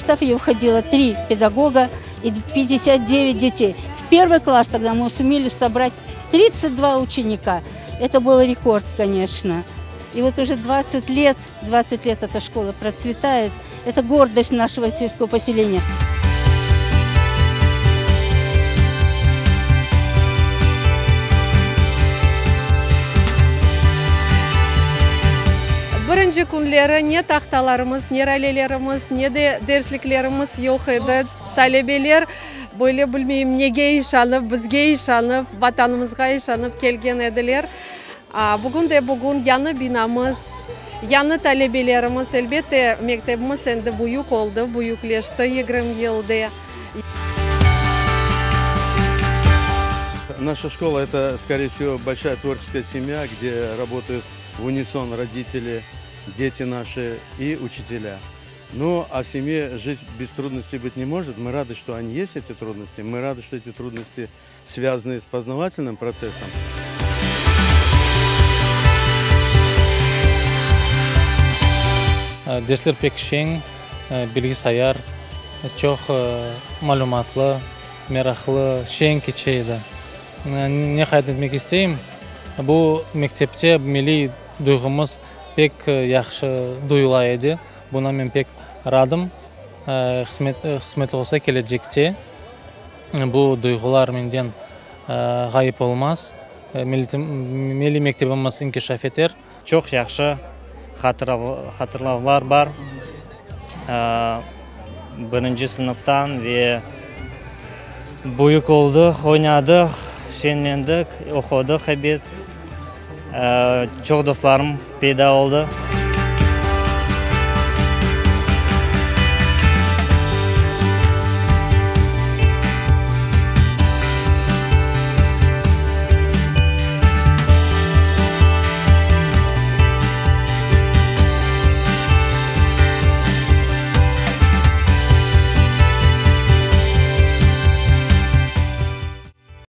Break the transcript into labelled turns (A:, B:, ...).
A: состав ее входило три педагога и 59 детей. В первый класс тогда мы сумели собрать 32 ученика. Это был рекорд, конечно. И вот уже 20 лет, 20 лет эта школа процветает. Это гордость нашего сельского поселения.
B: Birinci künleri ne tahtalarımız, ne ralelerimiz, ne de dersliklerimiz yoq edi. Talebeler böyle bilmeyim nege işanıp, bizge işanıp, Vatanımızğa işanıp kelgen ediler. Bugün de bugün yañı binamız, yañı talebelerimiz, elbette, mektebimiz endi büyük oldı, büyükleşti 20 yılda.
C: Наша школа – это, скорее всего, большая творческая семья, где работают в унисон родители, дети наши и учителя. Ну, а в семье жизнь без трудностей быть не может. Мы рады, что они есть, эти трудности. Мы рады, что эти трудности связаны с познавательным процессом.
D: Dersler pek şeñ, bilgisayar, çoq malümatlı, meraqlı, şeñ keçe edi. Ne qayd etmek isteyim, bu mektepte milliy duyğumız pek yahşı duyula edi, buna men pek radım. Qısmet olsa, kelecekte bu duyğular menden ğayıp olmaz, milliy mektebimiz inkişaf eter.
E: Çoq yahşı hatırlavlar bar birinci sınıftan ve büyük oldıq, oynadıq, şeñlendik, oqudıq, ebet. Çoq dostlarım peyda oldı.